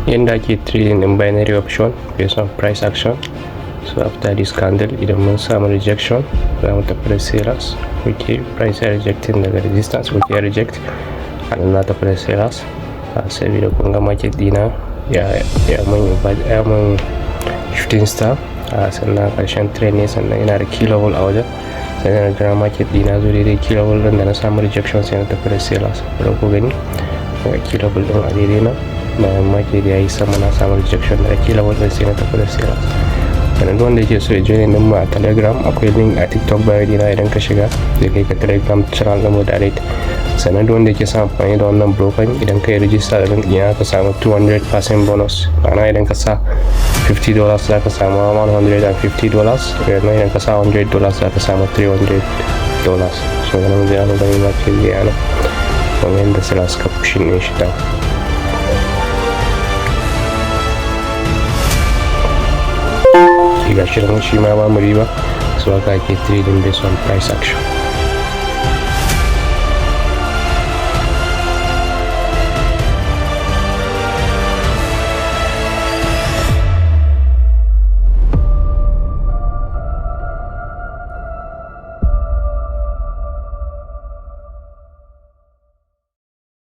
Yanda ake trading in binary option based on price action. So after this candle, idan mun samu rejection, za mu tafi da sellers. Ok, price ya rejecting daga resistance. Ok, ya reject a nan, na tafi da sellers saboda kun ga market dina ya mun shooting star. Sannan karshen trend ne, sannan yana da key level a wajen. Sannan na jira market dina zo daidai key level din da na samu rejection, sai na tafi da sellers. Da ku gani, ga key level din a daidai nan. Bayan market ya yi sama, na samu rejection daga key level din, sai na tafi da sellers. Sannan duk wanda yake so ya join din mu a Telegram, akwai link a TikTok bio dina. Idan ka shiga, zai kai ka Telegram channel din mu direct. Sannan duk wanda yake son amfani da wannan broker, idan ka yi register da link dina, ka samu 200% bonus. Ma'ana, idan ka sa $50, za ka samu $150. Idan ka sa $100, za ka samu $300. So wani mu jira mu gani market zai yana kuma yadda sellers suka pushing ne shi down. Ga shi nan, shi ma ba mu riba. So haka ake trading based on price action.